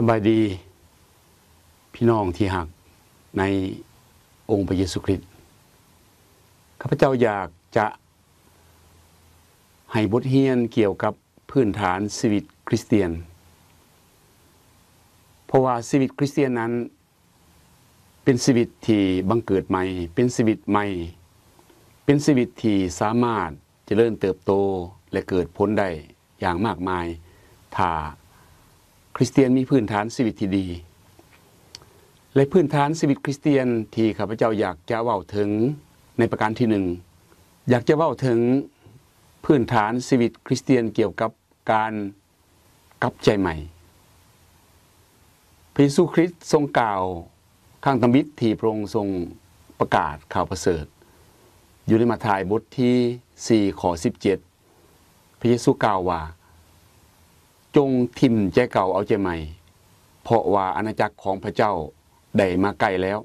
ສະບາຍດີພີ່ນ້ອງທີ່ຮັກໃນອົງພະເຢຊູຄຣິດ. ຂ້າພະເຈົ້າຢາກຈະໃຫ້ບົດຮຽນກ່ຽວກັບພື້ນຖານຊີວິດຄຣິສຕຽນ, ເພາະວ່າຊີວິດຄຣິສຕຽນນັ້ນ ເປັນຊີວິດທີ່ບັງເກີດໃໝ່, ເປັນຊີວິດໃໝ່, ເປັນຊີວິດທີ່ສາມາດຈະເລີນເຕີບໂຕ ແລະ ເກີດຜົນໄດ້ຢ່າງມາກມາຍ ຖ້າຄຣິສຕຽນມີພື້ນຖານຊີວິດທີ່ດີ. ແລະ ພື້ນຖານຊີວິດຄຣິສຕຽນທີ່ຂ້າພະເຈົ້າຢາກຈະເວົ້າເຖິງໃນປະການທີໜຶ່ງ, ຢາກຈະເວົ້າເຖິງພື້ນຖານຊີວິດຄຣິສຕຽນກ່ຽວກັບ ການກັບໃຈໃໝ່. ພະເຢຊູຄຣິດຊົງກ່າວຄັ້ງທຳອິດທີ່ພະອົງຊົງປະກາດຂ່າວປະເສີດ ຢູ່ໃນມາທາຍບົດທີສີ່ ຂໍ້ສິບເຈັດ ພະເຢຊູກ່າວວ່າ, ຈົ່ງຖິ້ມໃຈເກົ່າເອົາໃຈໃໝ່, ເພາະວ່າອານາຈັກຂອງພະເຈົ້າໄດ້ມາໃກ້ແລ້ວ.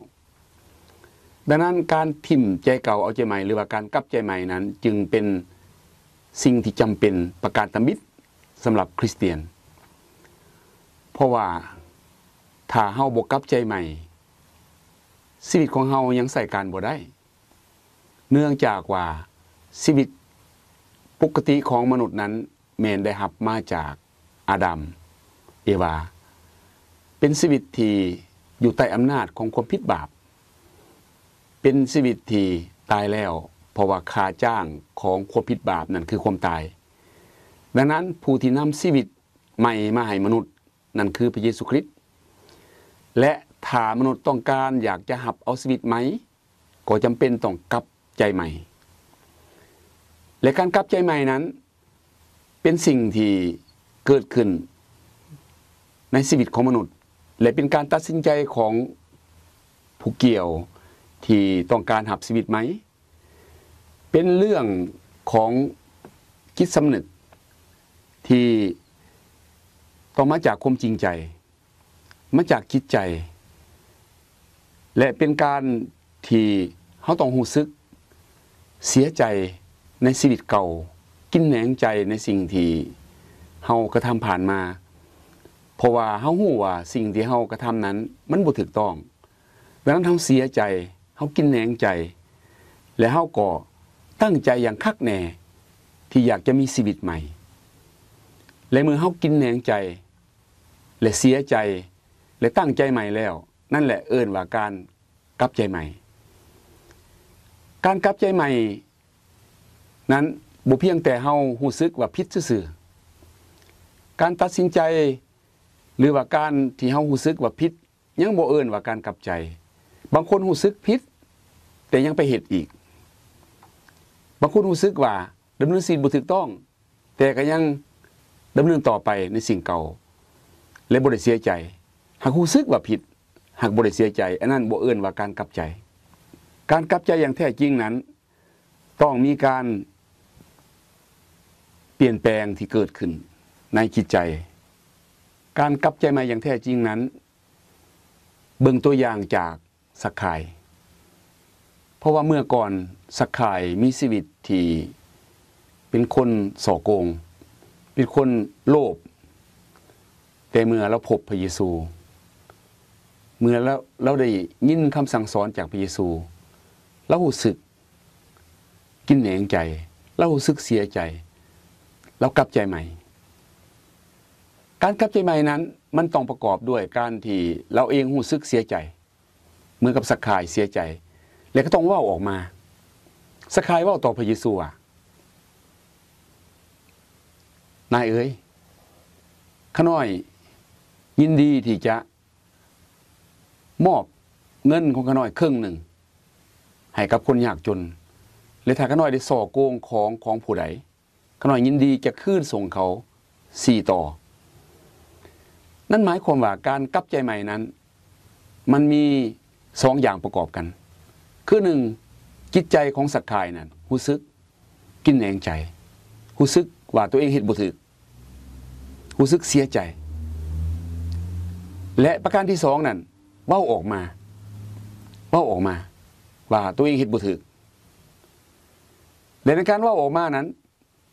ດັ່ງນັ້ນ ການຖິ້ມໃຈເກົ່າເອົາໃຈໃໝ່ ຫຼືວ່າການກັບໃຈໃໝ່ນັ້ນ ຈຶ່ງເປັນສິ່ງທີ່ຈຳເປັນປະການທຳອິດສຳລັບຄຣິສຕຽນ. ເພາະວ່າຖ້າເຮົາບໍ່ກັບໃຈໃໝ່, ຊີວິດຂອງເຮົາຍັງໃຊ້ການບໍ່ໄດ້, ເນື່ອງຈາກວ່າຊີວິດປົກກະຕິຂອງມະນຸດນັ້ນ ແມ່ນໄດ້ຮັບມາຈາກອາດຳ ເອວາ, ເປັນຊີວິດທີ່ຢູ່ໃຕ້ອຳນາດຂອງຄວາມຜິດບາບ, ເປັນຊີວິດທີ່ຕາຍແລ້ວ, ເພາະວ່າຄ່າຈ້າງຂອງຄວາມຜິດບາບນັ້ນຄືຄວາມຕາຍ. ດັ່ງນັ້ນ ຜູ້ທີ່ນຳຊີວິດໃໝ່ມາໃຫ້ມະນຸດນັ້ນຄືພະເຢຊູຄຣິດ, ແລະ ຖ້າມະນຸດຕ້ອງການຢາກຈະຮັບເອົາຊີວິດໃໝ່, ກໍຈຳເປັນຕ້ອງກັບໃຈໃໝ່. ແລະ ການກັບໃຈໃໝ່ນັ້ນ ເປັນສິ່ງທີ່ເກີດຂຶ້ນໃນຊີວິດຂອງມະນຸດ ແລະ ເປັນການຕັດສິນໃຈຂອງຜູ້ກ່ຽວທີ່ຕ້ອງການຮັບຊີວິດໃໝ່. ເປັນເລື່ອງຂອງຈິດສຳນຶກທີ່ຕ້ອງມາຈາກຄວາມຈິງໃຈ. ມາຈາກຈິດໃຈ ແລະ ເປັນການທີ່ເຮົາຕ້ອງຮູ້ສຶກເສຍໃຈໃນຊີວິດເກົ່າ, ກິນແໜງໃຈໃນສິ່ງທີ່ເຮົາກະທຳຜ່ານມາ, ເພາະວ່າເຮົາຮູ້ວ່າສິ່ງທີ່ເຮົາກະທຳນັ້ນມັນບໍ່ຖືກຕ້ອງ. ດັ່ງນັ້ນ ເຮົາເສຍໃຈ, ເຮົາກິນແໜງໃຈ ແລະ ເຮົາກໍຕັ້ງໃຈຢ່າງຄັກແນ່ທີ່ຢາກຈະມີຊີວິດໃໝ່. ແລະ ເມື່ອເຮົາກິນແໜງໃຈ ແລະ ເສຍໃຈ ແລະ ຕັ້ງໃຈໃໝ່ແລ້ວ, ນັ້ນແຫຼະເອີ້ນວ່າການກັບໃຈໃໝ່. ການກັບໃຈໃໝ່ນັ້ນ ບໍ່ພຽງແຕ່ເຮົາຮູ້ສຶກວ່າຜິດຊື່ໆ. ການຕັດສິນໃຈ ຫຼືວ່າການທີ່ເຮົາຮູ້ສຶກວ່າຜິດ ຍັງບໍ່ເອີ້ນວ່າການກັບໃຈ. ບາງຄົນຮູ້ສຶກຜິດ ແຕ່ຍັງໄປເຮັດອີກ. ບາງຄົນຮູ້ສຶກວ່າດຳເນີນຊີວິດບໍ່ຖືກຕ້ອງ, ແຕ່ກໍຍັງດຳເນີນຕໍ່ໄປໃນສິ່ງເກົ່າ ແລະ ບໍ່ໄດ້ເສຍໃຈ. ຫາກຮູ້ສຶກວ່າຜິດ, ຫາກບໍ່ໄດ້ເສຍໃຈ, ອັນນັ້ນບໍ່ເອີ້ນວ່າການກັບໃຈ. ການກັບໃຈຢ່າງແທ້ຈິງນັ້ນ ຕ້ອງມີການປ່ຽນແປງທີ່ເກີດຂຶ້ນໃນຈິດໃຈ. ການກັບໃຈໃໝ່ຢ່າງແທ້ຈິງນັ້ນ ເບິ່ງຕົວຢ່າງຈາກ ສັກຄາຍ. ເພາະວ່າເມື່ອກ່ອນສັກຄາຍມີຊີວິດທີ່ເປັນຄົນສໍ້ໂກງ, ເປັນຄົນໂລບ, ແຕ່ເມື່ອລາວພົບພະເຢຊູ, ເມື່ອລາວ ລາວໄດ້ຍິນຄຳສັ່ງສອນຈາກພະເຢຊູ, ລາວຮູ້ສຶກກິນແໜງໃຈ, ລາວຮູ້ສຶກເສຍໃຈ, ລາວກັບໃຈໃໝ່. ການກັບໃຈໃໝ່ນັ້ນ ມັນຕ້ອງປະກອບດ້ວຍການທີ່ລາວເອງຮູ້ສຶກເສຍໃຈ ເໝືອນກັບສັກຄາຍເສຍໃຈ ແລະ ກໍຕ້ອງເວົ້າອອກມາ. ສັກຄາຍເວົ້າຕໍ່ພະເຢຊູວ່າ, ນາຍເອີຍ, ຂ້ານ້ອຍຍິນດີທີ່ຈະມອບເງິນຂອງຂ້ານ້ອຍເຄິ່ງໜຶ່ງໃຫ້ກັບຄົນຍາກຈົນ, ແລະ ຖ້າຂ້ານ້ອຍໄດ້ສໍ້ໂກງຂອງຂອງຜູ້ໃດ, ຂ້ານ້ອຍຍິນດີຈະຄືນສົ່ງເຂົາສີ່ຕໍ່. ນັ້ນໝາຍຄວາມວ່າການກັບໃຈໃໝ່ນັ້ນ ມັນມີສອງຢ່າງປະກອບກັນ. ຄືໜຶ່ງ, ຈິດໃຈຂອງສັກຄາຍນັ້ນຮູ້ສຶກກິນແໜງໃຈ, ຮູ້ສຶກວ່າຕົວເອງເຮັດບໍ່ຖືກ, ຮູ້ສຶກເສຍໃຈ. ແລະ ປະການທີສອງນັ້ນ ເວົ້າອອກມາ, ເວົ້າອອກມາວ່າຕົວເອງເຮັດບໍ່ຖືກ. ແລະ ໃນການເວົ້າອອກມານັ້ນ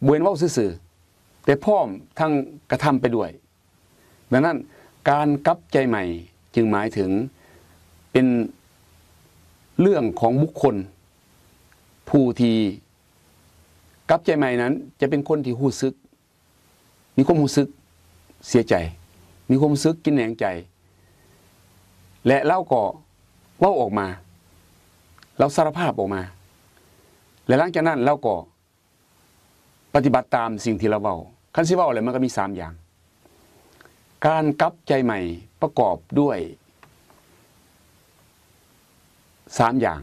ບໍ່ແມ່ນເວົ້າຊື່ໆ, ແຕ່ພ້ອມທັງກະທຳໄປດ້ວຍ. ດັ່ງນັ້ນ, ການກັບໃຈໃໝ່ຈຶ່ງໝາຍເຖິງເປັນເລື່ອງຂອງບຸກຄົນ ຜູ້ທີ່ກັບໃຈໃໝ່ນັ້ນຈະເປັນຄົນທີ່ຮູ້ສຶກ ມີຄວາມຮູ້ສຶກເສຍໃຈ ມີຄວາມຮູ້ສຶກກິນແໜງໃຈ ແລະ ລາວກໍເວົ້າອອກມາ ລາວສາລະພາບອອກມາ ແລະ ຫຼັງຈາກນັ້ນລາວກໍປະຕິບັດຕາມສິ່ງທີ່ລາວເວົ້າ. ຄັນຊິເວົ້າແລ້ວ ມັນກໍມີສາມຢ່າງ. ການກັບໃຈໃໝ່ປະກອບດ້ວຍສາມຢ່າງ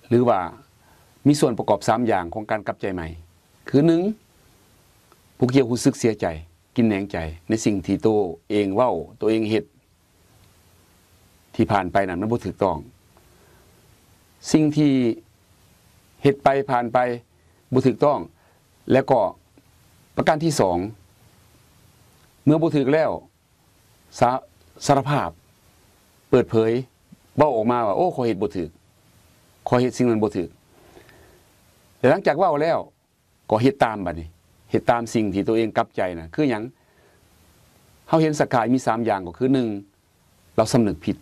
ຫຼືວ່າມີສ່ວນປະກອບສາມຢ່າງຂອງການກັບໃຈໃໝ່ ຄື ໜຶ່ງ ຜູ້ກ່ຽວຮູ້ສຶກເສຍໃຈ ກິນແໜງໃຈໃນສິ່ງທີ່ໂຕເອງເວົ້າ ໂຕເອງເຮັດ ທີ່ຜ່ານໄປນັ້ນມັນບໍ່ຖືກຕ້ອງ. ສິ່ງທີ່ເຮັດໄປ ຜ່ານໄປບໍ່ຖືກຕ້ອງ ແລະ ກໍປະການທີສອງ ເມື່ອບໍ່ຖືກແລ້ວ ສາ ສາລະພາບ ເປີດເຜີຍ ເວົ້າອອກມາວ່າ ໂອ້ ຂ້ອຍເຮັດບໍ່ຖືກ ຂ້ອຍເຮັດສິ່ງນັ້ນບໍ່ຖືກ. ແລະ ຫຼັງຈາກເວົ້າແລ້ວ ກໍເຮັດຕາມ ບາດນີ້ເຮັດຕາມສິ່ງທີ່ຕົວເອງກັບໃຈນະ ຄືຫຍັງ? ເຮົາເຫັນສັກກາຍມີສາມຢ່າງ ກໍຄື ໜຶ່ງ ລາວສຳນຶກຜິດ,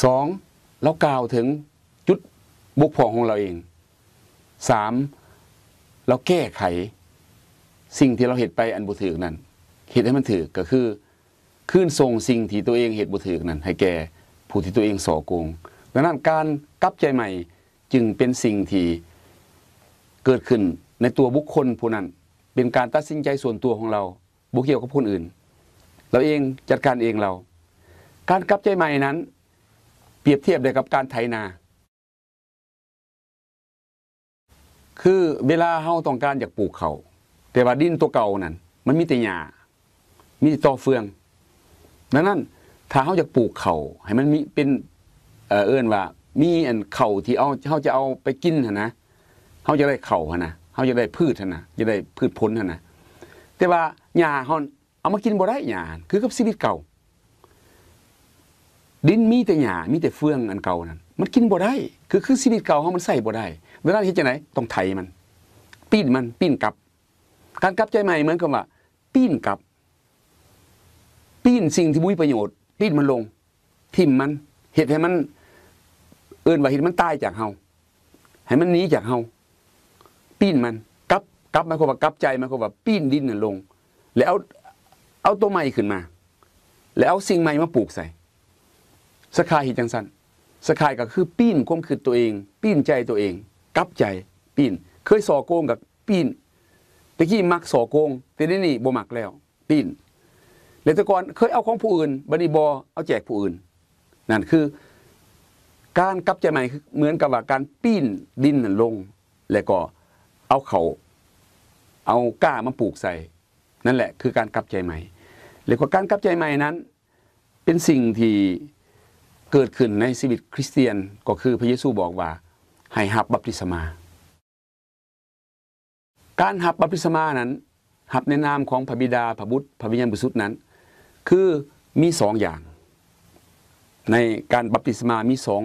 ສອງ ລາວກ່າວເຖິງຈຸດບົກຜ່ອງຂອງລາວເອງ, ສາມ ລາວແກ້ໄຂສິ່ງທີ່ລາວເຮັດໄປອັນບໍ່ຖືກນັ້ນ ເຮັດໃຫ້ມັນຖືກ ກໍຄື ຄືນສົ່ງສິ່ງທີ່ຕົວເອງເຮັດບໍ່ຖືກນັ້ນໃຫ້ແກ່ຜູ້ທີ່ຕົວເອງສໍ້ໂກງ. ດັ່ງນັ້ນ ການກັບໃຈໃໝ່ຈຶ່ງເປັນສິ່ງທີ່ເກີດຂຶ້ນໃນຕົວບຸກຄົນຜູ້ນັ້ນ, ເປັນການຕັດສິນໃຈສ່ວນຕົວຂອງລາວ, ບໍ່ກ່ຽວກັບຄົນອື່ນ, ລາວເອງຈັດການເອງລາວ. ການກັບໃຈໃໝ່ນັ້ນ ປຽບທຽບໄດ້ກັບການໄຖນາ. ຄືເວລາເຮົາຕ້ອງການຢາກປູກເຂົ້າ ແຕ່ວ່າດິນຕົວເກົ່ານັ້ນມັນມີແຕ່ຫຍ້າ ມີແຕ່ຕໍເຟືອງ. ດັ່ງນັ້ນ ຖ້າເຮົາຢາກປູກເຂົ້າໃຫ້ມັນມີເປັນ ເອີ ເອີ້ນວ່າມີອັນເຂົ້າທີ່ເອົາ ເຮົາຈະເອົາໄປກິນຫັ້ນນະ, ເຮົາຢາກໄດ້ເຂົ້າຫັ້ນນະ, ເຮົາຢາກໄດ້ພືດຫັ້ນນະ, ຢາກໄດ້ພືດຜົນຫັ້ນນະ, ແຕ່ວ່າຫຍ້າເຮົາ ເອົາມາກິນບໍ່ໄດ້ ຫຍ້າຫັ້ນ ຄືກັບຊີວິດເກົ່າ. ດິນມີແຕ່ຫຍ້າ ມີແຕ່ເຟືອງອັນເກົ່ານັ້ນ ມັນກິນບໍ່ໄດ້ ຄື ຄືຊີວິດເກົ່າເຮົາມັນໃຊ້ບໍ່ໄດ້. ເວລາເຮັດຈັ່ງໃດ? ຕ້ອງໄຖມັນ, ປີ້ນມັນ, ປີ້ນກັບ. ການກັບໃຈໃໝ່ເໝືອນກັບວ່າປີ້ນກັບ, ປີ້ນສິ່ງທີ່ບໍ່ມີປະໂຫຍດ, ປີ້ນມັນລົງ. ຖິ້ມມັນ, ເຮັດໃຫ້ມັນ ເອີ້ນວ່າເຮັດໃຫ້ມັນຕາຍຈາກເຮົາ, ໃຫ້ມັນໜີຈາກເຮົາ, ປີ້ນມັນ. ກັບ, ກັບໝາຍຄວາມວ່າກັບໃຈ, ໝາຍຄວາມວ່າປີ້ນດິນນັ້ນລົງ ແລ້ວເອົາ, ເອົາຕົວໃໝ່ຂຶ້ນມາ ແລ້ວເອົາສິ່ງໃໝ່ມາປູກໃສ່. ສັກກາຍເຮັດຈັ່ງຊັ້ນ. ສັກກາຍກໍຄືປີ້ນຄວາມຄິດຕົວເອງ, ປີ້ນໃຈຕົວເອງ, ກັບໃຈ, ປີ້ນ. ເຄີຍສໍ້ໂກງກໍປີ້ນ, ແຕ່ກີ້ມັກສໍ້ໂກງ ແຕ່ດຽວນີ້ບໍ່ມັກແລ້ວ. ປີ້ນ ແລະ ແຕ່ກ່ອນເຄີຍເອົາຂອງຜູ້ອື່ນ ບັດນີ້ບໍ່, ເອົາແຈກຜູ້ອື່ນ. ນັ້ນຄືການກັບໃຈໃໝ່, ຄືເໝືອນກັບວ່າການປີ້ນດິນນັ້ນລົງ ແລະ ກໍເອົາເຂົ້າ ເອົາກ້າມາປູກໃສ່. ນັ້ນແຫຼະຄືການກັບໃຈໃໝ່. ແລະ ກໍການກັບໃຈໃໝ່ນັ້ນ ເປັນສິ່ງທີ່ເກີດຂຶ້ນໃນຊີວິດຄຣິສຕຽນ, ກໍຄືພະເຢຊູບອກວ່າ ໃຫ້ຮັບບັບຕິສມາ. ການຮັບບັບຕິສມານັ້ນ ຮັບໃນນາມຂອງພະບິດາ, ພະບຸດ, ພະວິນຍານບໍລິສຸດນັ້ນ ຄືມີສອງຢ່າງ. ໃນການບັບຕິສມາມີສອງ,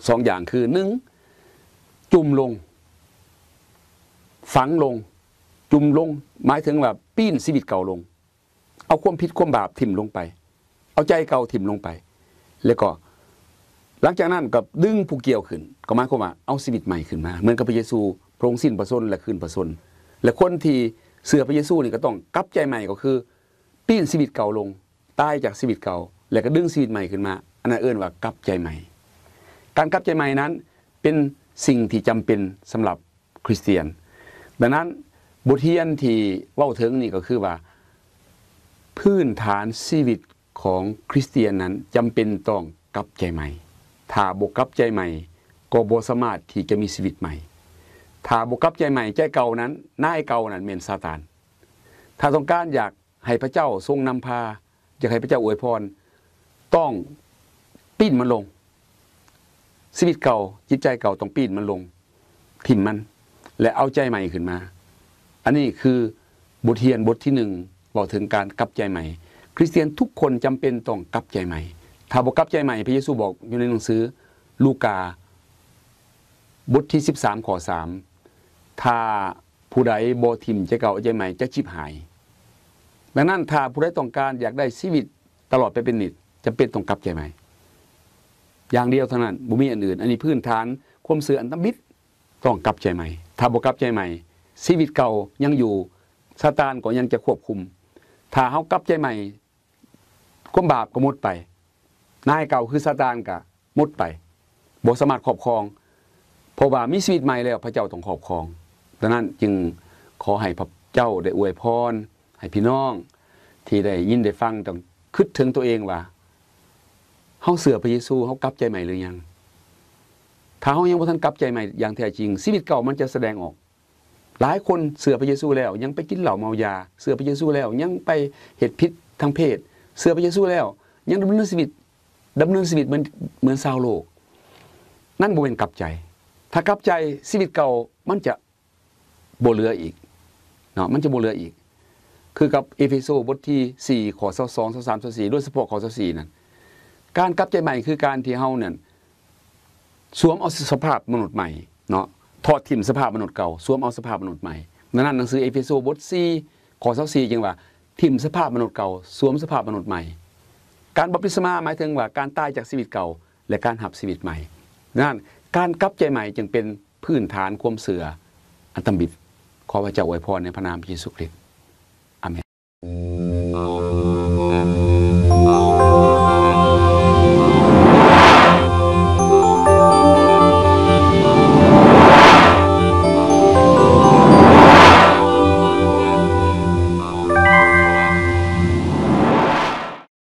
ສອງຢ່າງ ຄື ໜຶ່ງ ຈຸ່ມລົງ, ຝັງລົງ, ຈຸ່ມລົງ ໝາຍເຖິງວ່າປີ້ນຊີວິດເກົ່າລົງ. ເອົາຄວາມຜິດຄວາມບາບຖິ້ມລົງໄປ, ເອົາໃຈເກົ່າຖິ້ມລົງໄປ ແລ້ວກໍຫຼັງຈາກນັ້ນກໍດຶງຜູ້ກ່ຽວຂຶ້ນ, ກໍໝາຍຄວາມວ່າເອົາຊີວິດໃໝ່ຂຶ້ນມາ ເໝືອນກັບພະເຢຊູ ພະອົງສິ້ນພະຊົນ ແລະ ຄືນພະຊົນ. ແລະ ຄົນທີ່ເຊື່ອພະເຢຊູນີ້ກໍຕ້ອງກັບໃຈໃໝ່, ກໍຄືປີ້ນຊີວິດເກົ່າລົງ, ຕາຍຈາກຊີວິດເກົ່າ ແລ້ວກໍດຶງຊີວິດໃໝ່ຂຶ້ນມາ. ອັນນັ້ນເອີ້ນວ່າກັບໃຈໃໝ່. ການກັບໃຈໃໝ່ນັ້ນເປັນສິ່ງທີ່ຈຳເປັນສຳລັບ ຄຣິສຕຽນ. ດັ່ງນັ້ນ ບົດຮຽນທີ່ເວົ້າເຖິງນີ້ກໍຄືວ່າ ພື້ນຖານຊີວິດຂອງຄຣິສຕຽນນັ້ນຈຳເປັນຕ້ອງກັບໃຈໃໝ່. ຖ້າບໍ່ກັບໃຈໃໝ່ ກໍບໍ່ສາມາດທີ່ຈະມີຊີວິດໃໝ່. ຖ້າບໍ່ກັບໃຈໃໝ່, ໃຈເກົ່ານັ້ນ, ນາຍເກົ່ານັ້ນແມ່ນຊາຕານ. ຖ້າຕ້ອງການຢາກ ໃຫ້ພະເຈົ້າຊົງນຳພາ, ຢາກໃຫ້ພະເຈົ້າອວຍພອນ, ຕ້ອງປີ້ນມັນລົງ. ຊີວິດເກົ່າ, ຈິດໃຈເກົ່າ ຕ້ອງປີ້ນມັນລົງ, ຖິ້ມມັນ ແລະ ເອົາໃຈໃໝ່ຂຶ້ນມາ. ອັນນີ້ຄືບົດຮຽນບົດທີໜຶ່ງ ເວົ້າເຖິງການກັບໃຈໃໝ່. ຄຣິສຕຽນທຸກຄົນຈຳເປັນຕ້ອງກັບໃຈໃໝ່. ຖ້າບໍ່ກັບໃຈໃໝ່, ພະເຢຊູບອກຢູ່ໃນໜັງສືລູກາ ບົດທີສິບສາມ ຂໍ້ສາມ ຖ້າ ຜູ້ໃດບໍ່ຖິ້ມໃຈເກົ່າເອົາໃຈໃໝ່ຈະຈິບຫາຍ. ດັ່ງນັ້ນ ຖ້າຜູ້ໃດຕ້ອງການຢາກໄດ້ຊີວິດຕະຫຼອດໄປເປັນນິດ ຈຳເປັນຕ້ອງກັບໃຈໃໝ່ຢ່າງດຽວເທົ່ານັ້ນ ບໍ່ມີອັນອື່ນ. ອັນນີ້ພື້ນຖານຄວາມເຊື່ອອັນທຳອິດ ຕ້ອງກັບໃຈໃໝ່. ຖ້າບໍ່ກັບໃຈໃໝ່ ຊີວິດເກົ່າຍັງຢູ່ ຊາຕານກໍຍັງຈະຄວບຄຸມ. ຖ້າເຮົາກັບໃຈໃໝ່ ຄວາມບາບກໍໝົດໄປ, ນາຍເກົ່າຄືຊາຕານກໍໝົດໄປ, ບໍ່ສາມາດຄອບຄອງ, ເພາະວ່າມີຊີວິດໃໝ່ແລ້ວ ພະເຈົ້າຕ້ອງຄອບຄອງ. ດັ່ງນັ້ນຈຶ່ງຂໍໃຫ້ພະເຈົ້າໄດ້ອວຍພອນໃຫ້ພີ່ນ້ອງທີ່ໄດ້ຍິນໄດ້ຟັງ ຕ້ອງຄິດເຖິງຕົວເອງວ່າ ເຮົາເຊື່ອພະເຢຊູ ເຮົາກັບໃຈໃໝ່ຫຼືຍັງ? ຖ້າເຮົາຍັງບໍ່ທັນກັບໃຈໃໝ່ຢ່າງແທ້ຈິງ, ຊີວິດເກົ່າມັນຈະສະແດງອອກ. ຫຼາຍຄົນເຊື່ອພະເຢຊູແລ້ວ ຍັງໄປກິນເຫຼົ້າເມົາຢາ, ເຊື່ອພະເຢຊູແລ້ວ ຍັງໄປເຮັດຜິດທາງເພດ, ເຊື່ອພະເຢຊູແລ້ວ ຍັງດຳເນີນຊີວິດ ດຳເນີນຊີວິດເໝືອນ ເໝືອນຊາວໂລກ. ນັ້ນບໍ່ແມ່ນກັບໃຈ. ຖ້າກັບໃຈ, ຊີວິດເກົ່າມັນຈະບໍ່ເຫຼືອອີກເນາະ, ມັນຈະບໍ່ເຫຼືອອີກ. ຄືກັບເອເຟໂຊບົດທີສີ່ ຂໍ້ຊາວສອງ ຊາວສາມ ຊາວສີ່ ໂດຍສະເພາະຂໍ້ຊາວສີ່ນັ້ນ, ການກັບໃຈໃໝ່ຄືການທີ່ເຮົານັ້ນ ສວມເອົາສະພາບມະນຸດໃໝ່ເນາະ, ຖອດຖິ້ມສະພາບມະນຸດເກົ່າ, ສວມເອົາສະພາບມະນຸດໃໝ່. ດັ່ງນັ້ນ ໜັງສືເອເຟໂຊບົດສີ່ ຂໍ້ຊາວສີ່ ຈຶ່ງວ່າ ຖິ້ມສະພາບມະນຸດເກົ່າ, ສວມສະພາບມະນຸດໃໝ່. ການບັບຕິສະມາໝາຍເຖິງວ່າການຕາຍຈາກຊີວິດເກົ່າ ແລະ ການຮັບຊີວິດໃໝ່. ດັ່ງນັ້ນ ການກັບໃຈໃໝ່ຈຶ່ງເປັນພື້ນຖານຄວາມເຊື່ອອັນທຳອິດ. ຂໍພະເຈົ້າອວຍພອນໃນພະນາມພະເຢຊູຄຣິດ. ອາເມນ.